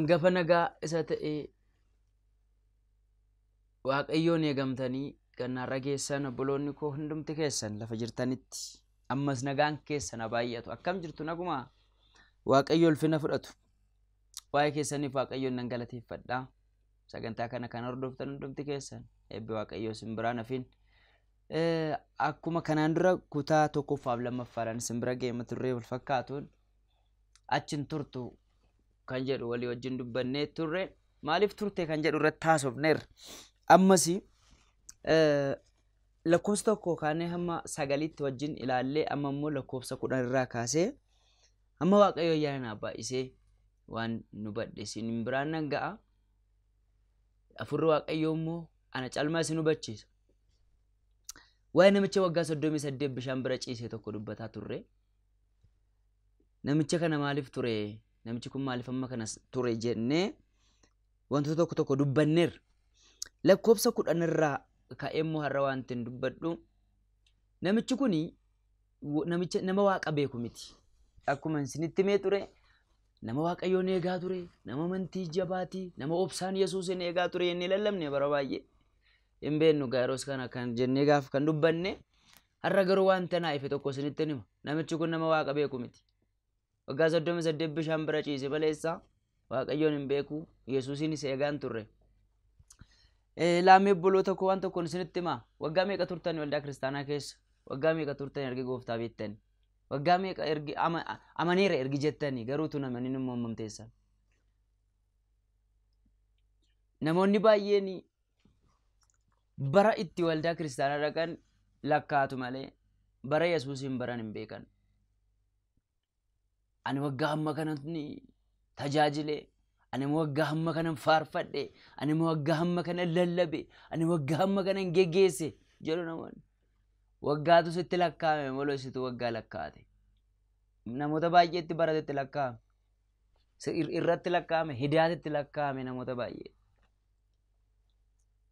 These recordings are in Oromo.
Hangafa nagaa isa ta'e Waaqayyoon eegamtanii kan har'a geessan obboloonni koo hundumti keessan lafa jirtanitti ammas nagaan keessan haa baay'atu. Akkam jirtu naguma Waaqayyo ulfina fudhatu. Waa'ee keessaniif Waaqayyoon nan galateeffadha. Sagantaa kana kan hordoftan hundumti keessan eebbi Waaqayyoo isin biraan hafin. Akkuma kanaan dura kutaa tokkoffaaf lammaffaadhaan isin bira geema turree wal fakkaatuun achin turtu kan jedhu walii wajjin dubbannee turre maaliif turte kan jedhu irratti haasofneerra. Ammas lakkoofsa 1 kaanee hamma 9tti wajjin ilaallee amma immoo lakkoofsa 10 irraa kaasee hamma Waaqayyo ayyaana naaf baay'isee waan nu badhe isin biraan nan ga'a. Afurri Waaqayyoo immoo ana calmaa isin hubachiisa. Waa'ee namicha waggaa 38 bishaan bira ciisee tokko dubbataa turre. Namicha kana maaliif ture? Namichi kun maaliif amma kana ture jennee wantoota tokko tokko dubbanneerra. Lakkoofsa 10 irraa ka'ee immoo har'a wanti hin dubbadhu. Namichi kun namicha nama Waaqa beeku miti. Akkuma isinitti himee ture nama Waaqayyoon eegaa ture, nama amantii jabaatii, nama obsaan Yesuusin eegaa ture jennee lallabne bara baay'ee. Hin beeknu gaaros kana kan jennee gaaf kan dubbanne har'a garuu wanta naa ife tokko isinitti hima. Namichi kun nama Waaqa beeku miti. Waggaa 38 bishaan bira ciise baleessa Waaqayyoon hin beeku, Yesuusinis eegaa hin turre. Laamee obboloota koo waan tokkoon isinitti hima. Waggaa meeqa turtan waldaa kiristaanaa keessa? Waggaa meeqa turtan ergi gooftaa beektani? Waggaa meeqa ergi amaneera ergi jettani garuu tun amanin immoo hammamteessan. Namoonni baay'een bara itti waldaa kiristaanaa dhaqan lakkaatu malee bara Yesuusiin baran hin beekan. Ani waggaa hamma kanatti tajaajile, ani waggaa hamma kanan faarfadhe, ani waggaa hamma kanan lallabe, ani waggaa hamma kanan geggeesse jedhu namoonni. Waggaatu sitti lakkaa'ame malee situ waggaa lakkaa'ate. Namoota baay'eetti baratetti lakkaa'ame. Irratti lakkaa'ame, hidaatitti lakkaa'ame namoota baay'ee.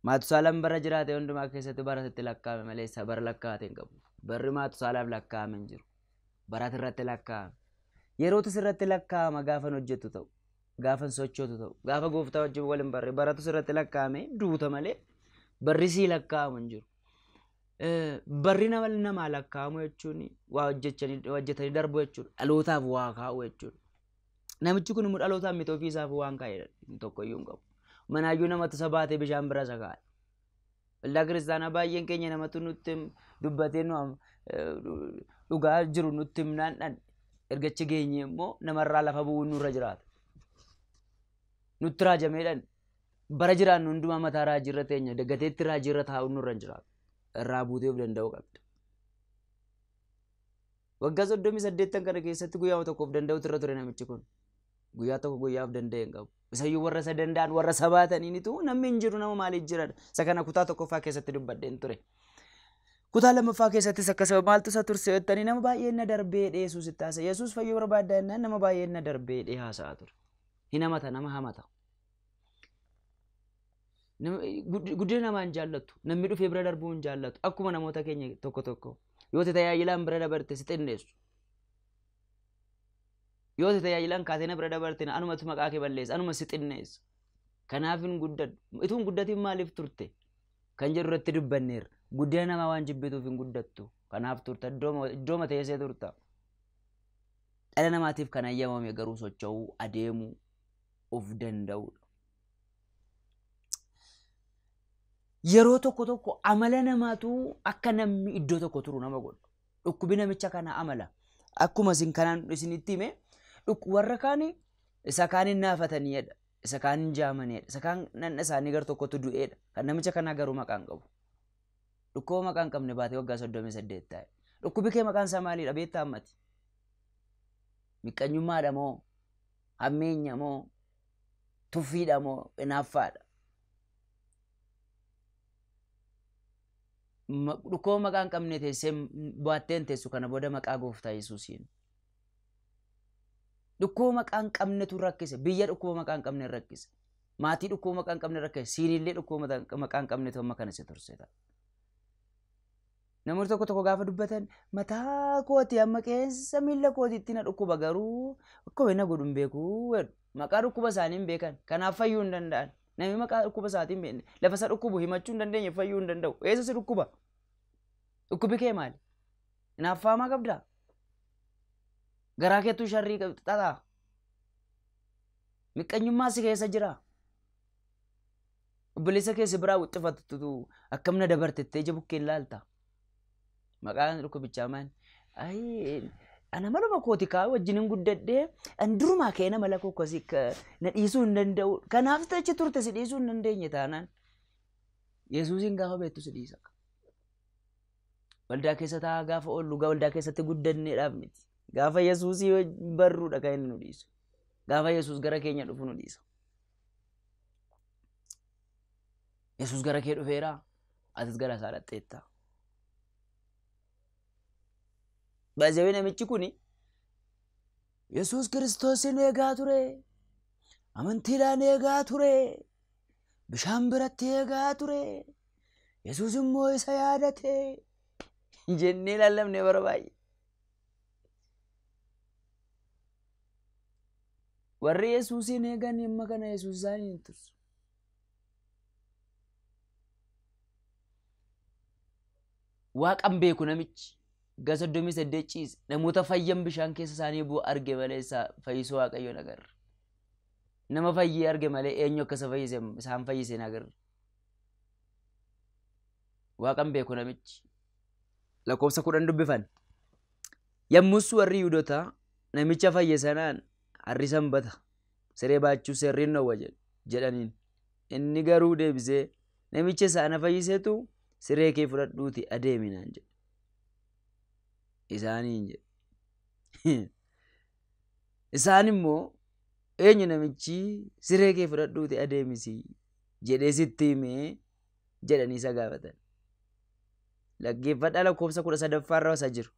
Maatusaalaan bara jiraate hundumaa keessatti baratetti lakkaa'ame malee isa bara lakkaa'ate hin qabu. Barri Maatusaalaaf lakkaa'ame hin jiru. Barate irratti lakkaa'ame. Yerootus irratti lakkaa'ama gaafan hojjettu ta'u, gaafan sochootu ta'u, gaafa gooftaa wajjin wal hin barre baratus irratti lakkaa'ame duuta malee barri sii lakkaa'amu hin jiru. Barri nama namaa lakkaa'amu jechuun waa hojjetanii darbu jechuudha. Dhalootaaf waa kaa'u jechuudha. Namichi kun immoo dhalootaaf miti ofii isaaf waan kaa'e tokko iyyuu hin qabu. Manaayyuu namatu isa baatee bishaan bira isa kaa'e. Waldaa kiristaanaa baay'een keenya namatu nutti dubbatee nu dhugaa jiru nutti himnaan dhan. Ergachi geenye immoo namarraa lafa bu'uun nurra jiraata. Nutti raajameedhaan bara jiraannu hundumaa mataa raajiirra teenya gateetti raajiirra taa'uun nurra hin jiraatu. Irraa buutee of danda'uu qabda. Waggaa 38 kana keessatti guyyaa tokko of danda'utu irra ture namichi kun. Guyyaa tokko guyyaa of danda'e hin qabu. Isayyuu warra isa danda'an warra isa baataniinitu namni hin jiru nama maaliif jira? Isa kana kutaa tokkoffaa keessatti dubbadheen ture. Kutaa lammaffaa keessattis akkasuma maaltu isa turse jettanii nama baay'een na darbee dhee Yesuus itti haasa'e. Yesuus fayyuu barbaadda jennaan nama baay'een na darbee dhee haasa'aa ture. Hin hamata nama hamata. Guddina namaa hin jaallattu. Namni dhufee bira darbuu hin jaallatu. Akkuma namoota keenya tokko tokko. Yoo tajaajilaan bira dabarte si xinneessu. Yoo tajaajilaan kaatee na bira dabarte anumatu maqaa kee balleessa anuma si xinneessa. Kanaaf hin guddadhu. Utuu hin guddatin maaliif turte? Kan jedhu irratti dubbanneerra. Guddina namaa waan jibbituuf hin guddattu. Kanaaf turta. Iddooma teessee turta. Dhala namaatiif kan ayyamame garuu socho'uu, adeemuu, of danda'uudha. Yeroo tokko tokko amala namaatu akka namni iddoo tokko turu nama godha. Dhukkubi namicha kana amala. Akkuma isin kanaan isinitti hime warra kaani isa kaan hin naafataniidha. Isa kaan hin jaamaniidha. Isa kaan nanna isaanii gar tokkotu du'eedha. Kan namicha kanaa garuu maqaan qabu. Dhukkuba maqaan qabne baatee waggaa 38 taa'e. Dhukkubi kee maqaan isaa maalidha beektaa ammati? Miqqanyummaadha moo? Hammeenya moo? Tuffiidha moo? Hinaaffaadha? Dhukkuba maqaan qabne teessee baatteen teessu kana booda maqaa gooftaa Yesuusiin. Dhukkuba maqaan qabnetu rakkise. Biyya dhukkuba maqaan qabne rakkise. Maatii dhukkuba maqaan qabne rakkise. Siinillee dhukkuba maqaan qabnetu amma kana si turse ta'a. Namoonni tokko tokko gaafa dubbatan mataa kooti amma qeensa miila kootiitti na dhukkuba garuu akkuma na godhu hin beeku jedhu. Maqaa dhukkuba isaanii hin beekan. Kanaaf fayyuu hin danda'an. Namni maqaa dhukkuba isaatiin hin beekne lafa isa dhukkubu himachuu hin dandeenye fayyuu hin danda'u. Eessa si dhukkuba? Dhukkubi kee maali? Hinaaffaamaa qabdaa? Garaa keettuu sharrii xaxaa? Miqqanyummaa si keessa jiraa? Obboleessa kee si biraa wixxifattu akkam na dabartettee ija bukkeen laalta? Maqaan dhukkubichaa maali? Ayii ana maluma kooti kaa wajjin hin guddadhee an durumaa kee nama lakkoo akkasii na dhiisuu hin danda'u. Kanaaf achi turte si dhiisuu hin dandeenye taanaan Yesuusiin gaafa beektu si dhiisa. Waldaa keessa taa'aa gaafa oollu waldaa keessatti guddanneedhaaf miti. Gaafa Yesuusii barruudha kan inni nu dhiisu. Gaafa Yesuus gara keenya dhufu nu dhiisa. Yesuus gara kee dhufeeraa atis gara isaa dhaqxeetta. Baay'ee namichi kuni Yesuus Kiristoosin eegaa ture. Amantiidhaan eegaa ture. Bishaan biratti eegaa ture. Yesuus immoo isa yaadate. Jennee lallabne bara baay'ee. Warri Yesuusin eegan amma kana Yesuus isaanii hin tursu. Waaqan beeku namichi. Waggaa 38 ciise namoota fayyan bishaan keessa isaanii bu'u arge malee fayyisuu Waaqayyoon agarra. Nama fayyee arge malee eenyu akka isa fayyise isaan fayyise hin agarre. Waaqan beeku namichi. Lakkoofsa 10 dubbifan. Yommus warri Yihuudootaa namicha fayye sanaan harri sanbata siree baachuu seerri hin dhowwa jedhaniin. Inni garuu deebisee namicha isa ana fayyisetu siree kee fudhadhuuti adeemi naan jedhe. Isaaniin jedhe. Isaan immoo eenyu namichi siree kee fudhadhuuti adeemisi jedhee sitti himee jedhanii isa gaafatan. Dhaggeeffadhaa lakkoofsa 13 irra isa jiru.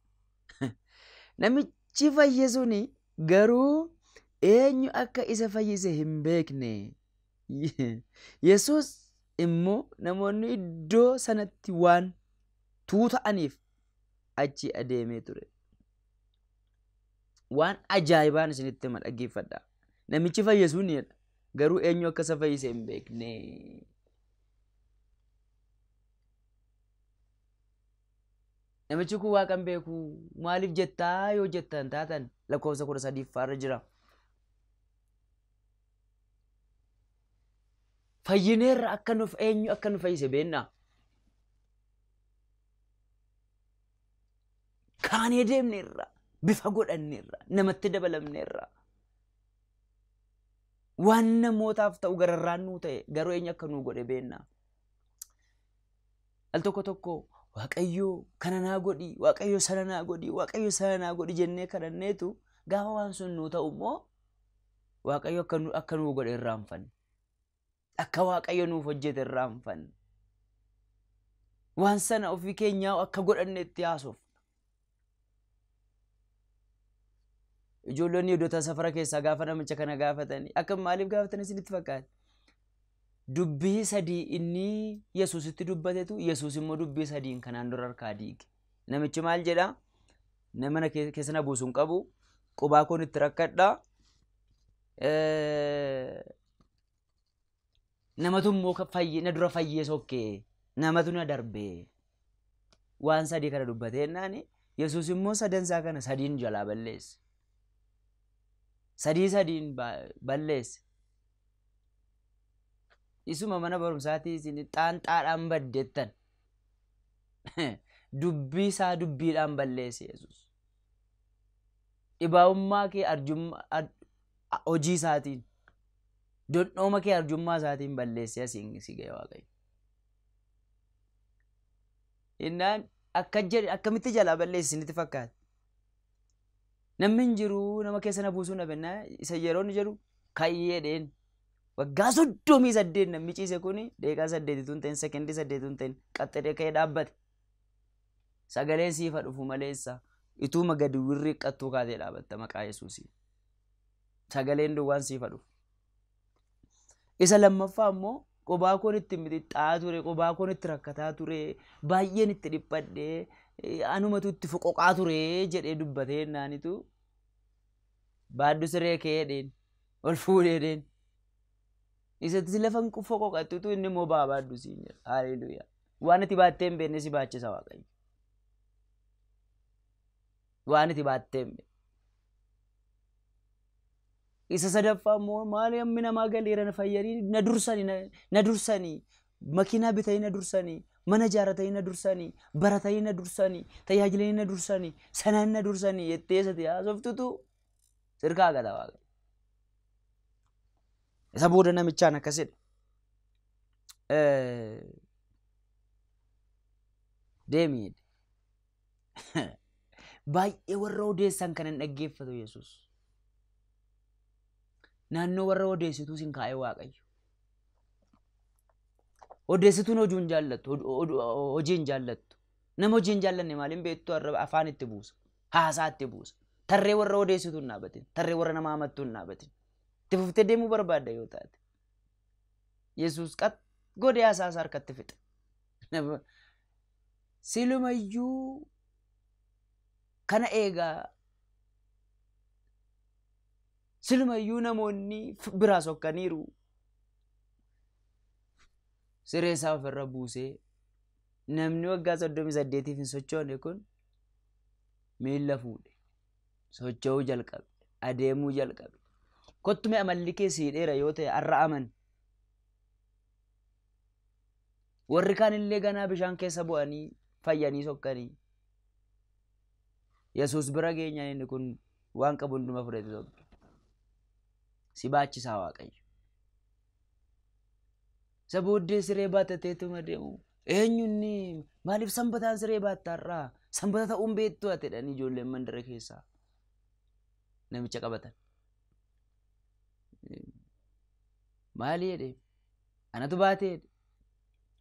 Namichi fayye suni garuu eenyu akka isa fayyise hin beekne. Yesuus immoo namoonni iddoo sanatti waan tuuta'aniif achi adeemee ture. Waan ajaa'ibaan isinitti hima dhaggeeffadhaa. Namichi fayye suni garuu eenyu akka isa fayyise hin beekne. Namichi kun waaqan beeku maaliif jettaa yoo jettan taatan lakkoofsa 13 irra jira. Fayyineerra akka nuuf eenyu akka nu fayyise beennaa? Kaanee deemneerra, bifa godhanneerra, namatti dabalamneerra. Waan namootaaf ta'u gararraan nuu ta'e garuu eenyu akka nuu godhe beennaa? Al tokko tokko Waaqayyo kana naa godhi, Waaqayyo sana naa godhi, Waaqayyo sana naa godhi jennee kadhanneetu gaafa waan sun nuu ta'u immoo Waaqayyo akka nuu godhe irraanfanne. Akka Waaqayyo nuuf hojjete irraanfanne. Waan sana ofii keenyaa akka godhannetti haasofna. Ijoollonni Yihudoota safara keessaa gaafa namicha kana gaafatanii akka maaliif gaafatan isinitti fakkaate? Dubbii sadii inni Yesuusitti dubbatetu Yesuus immoo dubbii sadiin kanaan dura harkaa diige. Namichi maal jedhaa? Nama na keessa na buusu hin qabu. Qubaa koon itti rakkadha. Namatu immoo na dura fayyee sokkee. Namatu na darbee. Waan sadii kana dubbatee jennaani Yesuus immoo sadansaa kana sadiin jalaa balleesse. Sadii sadiin balleesse. Isuma mana barumsaatii isin xaanxaadhaan baddeettan. Dubbii isaa dubbiidhaan balleesse Yesuus. Dhibaa'ummaa kee arjummaa hojii isaatiin, dondhooma kee arjummaa isaatiin balleessee asiin si ga'e Waaqayyo. Innaan akka jedhe akkamitti jalaa balleesse isinitti fakkaata? Namni hin jiru nama keessa na buusuu na bennaa isa yeroo inni jedhu kayyee dheen. Waggaa 38 namni ciise kuni daqiiqaa 8 hin ta'in sekendii 8 hin ta'in qaxxadee ka'ee dhaabbate. Sagaleen siifa dhufu maleessa ituuma gadi wirri qattuu kaatee dhaabatta maqaa Yesuusiin. Sagaleen duwwaan siifa dhufu. Isa lammaffaa immoo qobaa koon itti mixixxaa ture, qobaa koon itti rakkataa ture, baay'een itti dhiphadhee, anumatu itti foqoqaa ture jedhee dubbatee naanitu baaddu siree kee jedheen. Ol fuudhee deen. Isatti lafa hin foqoqattutu inni immoo ba'aa baadhu siin jedha. Haleluuyaa. Waan ati baattee hin beekne si baachisa Waaqayyo. Waan ati baattee hin beekne. Isa sadaffaa immoo maali hammi namaa galeera na fayyanii na dursanii makiinaa bitanii na dursanii mana ijaarratanii na dursanii baratanii na dursanii tajaajilanii na dursanii sanaan na dursanii jettee isatti haasoftutu sirkaa gata Waaqayyo. Isa booda namichaan akkasidha. Deemi. Baay'ee warra odeessan kanan dhaggeeffatu Yesuus. Naannoo warra odeessituu sin kaa'ee Waaqayyo. Odeessituun hojii hin jaallattu, hojii hin jaallattu. Nama hojii hin jaallanne maaliin beektu afaan itti buusa, haasaa itti buusa. Tarree warra odeessituu hin dhaabatin, tarree warra nama amattuu hin dhaabatin. Itti fuftee deemuu barbaadda yoo taate. Yesuus qat godhee haasaa isaa harkatti fixe. Silumayyuu kana eegaa silumayyuu namoonni biraa sokkaniiru. Siree isaa ofirra buusee namni waggaa 38 hin sochoone kun miilla fuudhe socho'uu jalqabe adeemuu jalqabe. Kottume amalli kee siidheera yoo ta'e har'a aman. Warri kaan illee ganaa bishaan keessa bu'anii fayyanii sokkanii. Yesuus bira geenyaan inni kun waan qabu hunduma fudhate sokke. Si baachisaa Waaqayyo. Isa booddee siree baatateetuma deemu. Eenyunni maaliif sanbataan siree baatta har'aa? Sanbata ta'uun beektu ati jedhanii ijoolleen mandara keessaa namicha qabatan. Maali jedhee? Anatu baatee jedhe.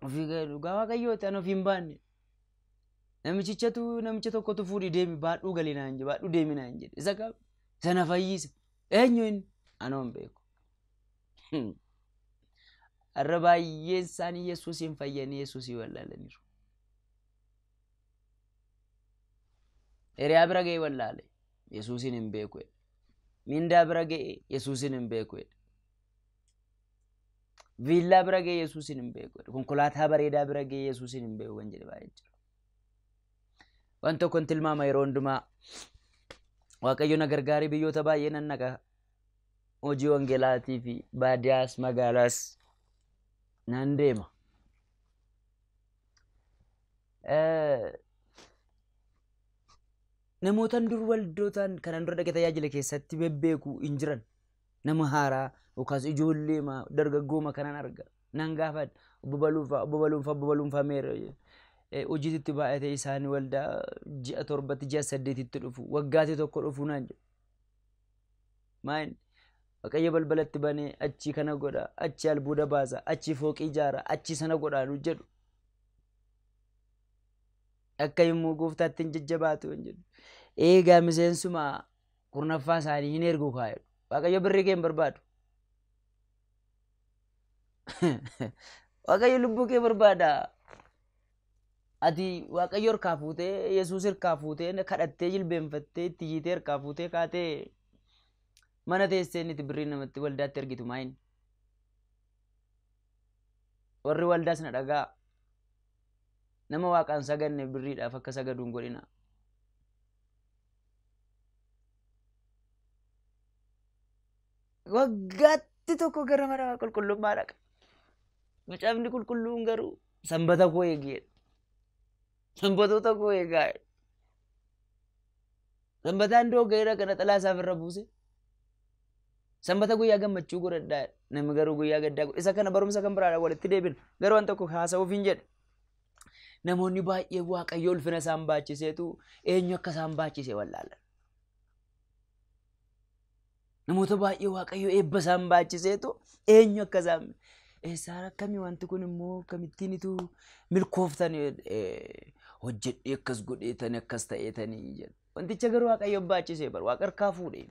Ofii dhugaa Waaqayyooti ani ofii hin baanne. Namichichatu namicha tokkotu fuudhii deemi baadhuu galii naan jedhe baadhuu deemi naan jedhe. Isa qaba. Isa na fayyise. Eenyu inni? Anoo hin beeku. Har'a baay'een isaanii Yesuusiin fayyanii Yesuusii wallaalaniiru. Hiriyaa bira ga'ee wallaale Yesuusiin hin beeku jedhe. Mindaa bira ga'ee Yesuusiin hin beeku jedhe. Viillaa bira ga'ee Yesuusiin hin beeku jedhe. Konkolaataa bareedaa bira ga'ee Yesuusiin hin beeku kan jedhe baay'ee jira. Waan tokkoon tilmaama yeroo hundumaa Waaqayyo na gargaaree biyyoota baay'ee nan naqa. Hojii wangeelaatii fi baadiyyaas magaalaas nan deema. Namootaan dur waldootaan kanan dura dhaqee tajaajila keessatti bebbeeku hin jiran. Nama haaraa yookaas ijoollee dargaggooma kanan arga. Nan gaafadha. Obbo Baluunfaa, Obbo Baluunfaa, Obbo Baluunfaa meera. Hojiitti baay'ate isaanii waldaa ji'a 7tti ji'a 8tti dhufu waggaatti tokko dhufu naan jedhu. Maal Waaqayyo balbalatti banee achii kana godha, achii albuuda baasa, achii fooqii ijaara, achii sana godhaa nu jedhu. Akka immoo gooftaatti hin jajjabaatu hin jedhu. Eegaa miseensuma kurnaffaa isaanii hin ergu kaa'edhu. Waaqayyo birrii kee hin barbaadu. Waaqayyo lubbuu kee barbaada. Ati Waaqayyo harkaa fuutee, Yesuus harkaa fuutee, kadhattee jilbeenfattee, itti hiitee harkaa fuutee kaatee mana teessee inni birrii namatti waldaatti ergitu maayin. Warri waldaas na dhagaa. Nama waaqaan saganne birriidhaaf akka sagadu hin godhina. Waggaatti tokko gara mana qulqullummaa dhaqa. Macaafni qulqulluun garuu sanbata koo eegi jedha. Sanbatoota koo eegaa jedha. Sanbataan iddoo ga'ee dhaqa naxalaa isaaf irra buuse. Sanbata guyyaa gammachuu godhadhaa jedha. Namni garuu guyyaa gaddaa godha. Isa kana barumsa kan biraadhaan walitti deebina. Garuu waan tokko haasa'uuf hin jedhe. Namoonni baay'ee Waaqayyo ulfina isaan baachiseetu eenyu akka isaan baachise wallaalan. Namoota baay'ee Waaqayyo eebba isaan baachiseetu eenyu akka isaan eessaan akkamii wanti kun immoo akkamittiin itu milkooftan hojjedhee akkas godheetanii akkas ta'eetanii jedhu. Wanticha garuu Waaqayyo baachisee bara Waaqa harkaa fuudhee.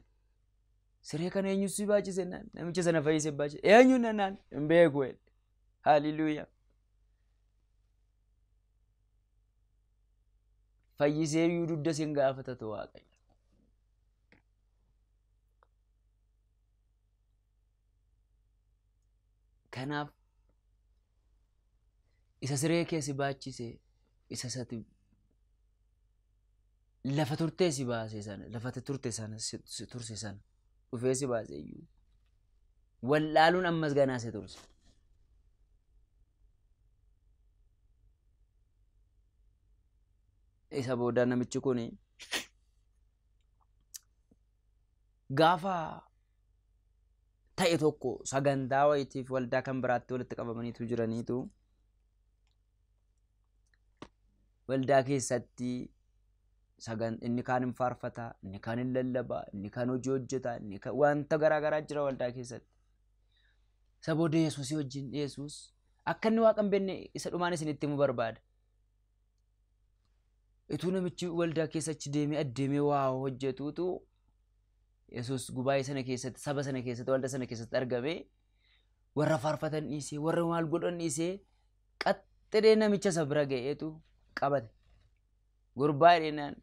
Siree kana eenyu si baachise naan namicha sana fayyisee baachise eenyu naan hin beeku jedhe. Haleluuyaa. Fayyisee iyyuu dugda sin gaafatatu Waaqayyo. Kanaaf isa siree kee si baachise, isa sati lafa turtee si baase sana, lafa turte sana si turse sana dhufee si baase iyyuu wallaaluun ammas ganaa si turse. Isa booda namichi kun gaafa ta'e tokko sagantaa wayitiif waldaa kan biraatti walitti qabamaniitu jiraniitu waldaa keessatti inni kaan hin faarfata, inni kaan hin lallaba, inni kaan hojii hojjeta, inni wanta garaa garaa jira waldaa keessatti. Isa booda Yesuusii wajjin Yesuus akka inni waaqa hin beekne isa dhumaan isinitti himuu barbaada. Ituu namichi waldaa keessa achi deemee addeemee waa hojjetuutu Yesuus gubaa'ee sana keessatti, saba sana keessatti, waldaa sana keessatti argamee warra faarfatan dhiisee, warra maal godhan dhiisee qaxxiree namicha isa bira ga'eetu qabate. Gurbaa jedheenaan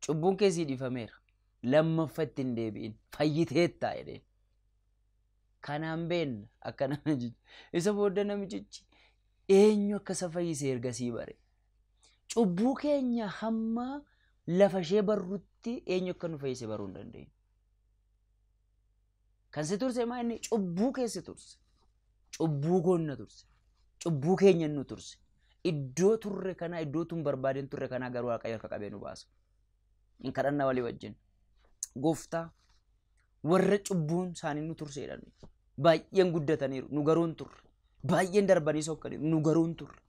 cubbuun kee sii dhiifameera. Lammaffatti hin deebi'in. Fayyiteetta jedheen. Kanaan beenna akka namichichi. Isa booda namichichi eenyu akka isa fayyise ergasii bare. Cubbuu keenya hamma lafa ishee barrutti eenyu akka nu fayyise baruu hin dandeenyu. Kan si turse maa inni cubbuu keessa turse. Cubbuu koonna turse. Cubbuu keenya nu turse. Iddoo turre kanaa, iddoo tun barbaadeen turre kanaa garuu Waaqayyo harka qabee nu baasa. Hin kadhanna walii wajjin. Gooftaa warra cubbuun isaanii nu turseedha. Baay'een guddataniiru nu garuu hin turre. Baay'een darbanii sokkaniiru nu garuu hin turre.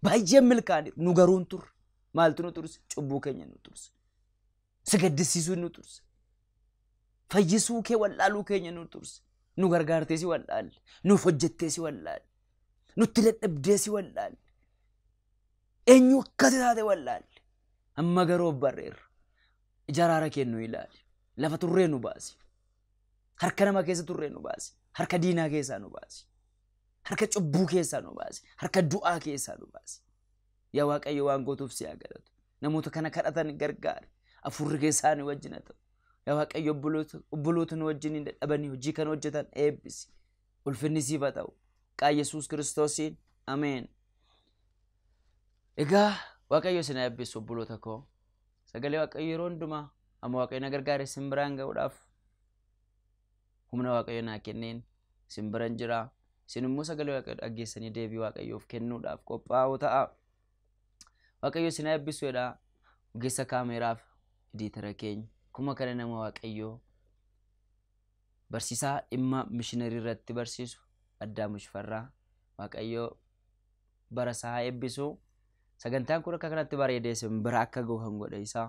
Baay'een milkaa'aniiru nu garuu hin turre. Maaltu nu turse? Cubbuu keenya nu turse. Si gaddisiisuu nu turse. Fayyisuu kee wallaaluu keenya nu turse. Nu gargaartee si wallaalle. Nuuf hojjettee si wallaalle. Nutti dadhabdee si wallaalle. Eenyu akkasi taate wallaalle. Amma garuu of barreerra. Ija araara kee nu ilaali. Lafa turree nu baasi. Harka nama keessa turree nu baasi. Harka diinaa keessaa nu baasi. Harka cubbuu keessaa nu baasi. Harka du'aa keessaa nu baasi. Yaa Waaqayyo waan gootuuf si haa galatu. Namoota kana kadhatan gargaari. Hafuurri keessaanii wajjin haa ta'u. Yaa Waaqayyo obboloota nu wajjin hin dadhabanii hojii kana hojjetan eebbisi. Ulfinni siif haa ta'u. Maqaa Yesuus Kiristoosiin ameen. Egaa Waaqayyo isin haa eebbisu obboloota koo. Sagalee Waaqayyo yeroo hundumaa amma Waaqayyo na gargaare isin biraan ga'uudhaaf humna Waaqayyo naa kenneen isin biran jira. Isin immoo sagalee Waaqayyo dhaggeessanii deebii Waaqayyoof kennuudhaaf qophaa'oo ta'a. Waaqayyo isin haa eebbisu jedha. Ogeessa kaameeraaf ediitara keenya. Akkuma kana nama Waaqayyoo barsiisaa dhimma mishiinarii irratti barsiisu Addaa Mushfarraa Waaqayyoo bara isaa haa eebbisu. Sagantaan kun akka kanatti bareedee isin bira akka ga'u kan godhe isaa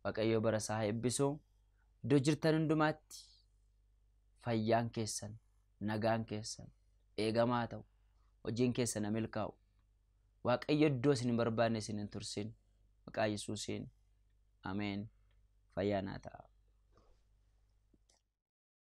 Waaqayyoo bara isaa haa eebbisu. Iddoo jirtan hundumaatti fayyaan keessan, nagaan keessan eegamaa ta'u, hojiin keessan haa milkaa'u. Waaqayyo iddoo isin hin barbaanne isin hin tursin. Maqaa Yesuusiin ameen. Fayyaa naa ta'a.